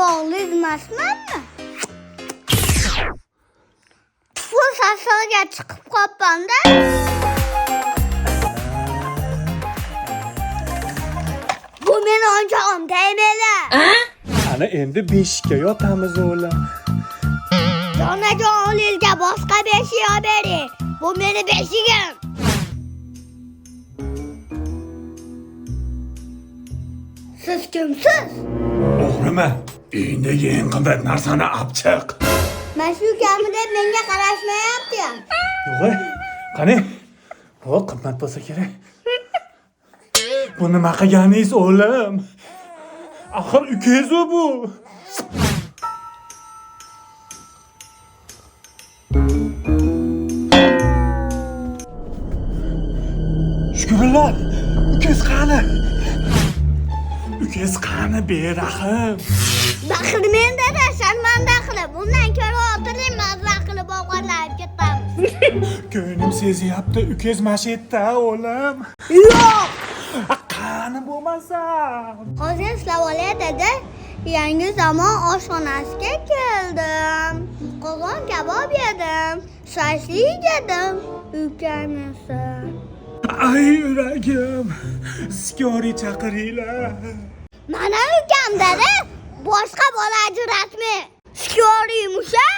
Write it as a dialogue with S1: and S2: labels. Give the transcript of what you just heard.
S1: O'g'lingiz emasmanmi? Tfu, sasig'iga chiqib qolibman-da. Bu meni o'yinchog'im, tegmanglar.
S2: Ana endi beshikka yotamiz, o'g'lim.
S1: Jonajon, o'g'lingizga boshqa beshik olib bering. Bu meni beshigim. Siz kimsiz?
S2: O'g'rimi? Uyingdagi eng qimmat narsani olib chiq.
S1: Mana shu ukamni deb menga qarashmayapti ham.
S2: Yo'q, qani? O, qimmat bo'lsa kerak. Bu nima qilganingiz, o'g'lim? Axir ukangiz u bu. Shukurlar, ukangiz qani? Ukangiz qani, berahm?
S1: Daxl menda-da, sharmanda qilib. Undan ko'ra o'tiring, mazza qilib ovqatlanib ketamiz.
S2: Ko'nglim sezyapti, ukangiz mana shu yerda, o'g'lim.
S1: Yo'q.
S2: Qani bo'lmasa?
S1: Hozir eslab olay dada, yangi zamon oshxonasiga keldim. Qozon kabob yedim, shashlik yedim. Ukam esa.
S2: Ay yuragim, skori chaqiringlar.
S1: Mana ukam dada, boshqa bola ajratma. Skori musha.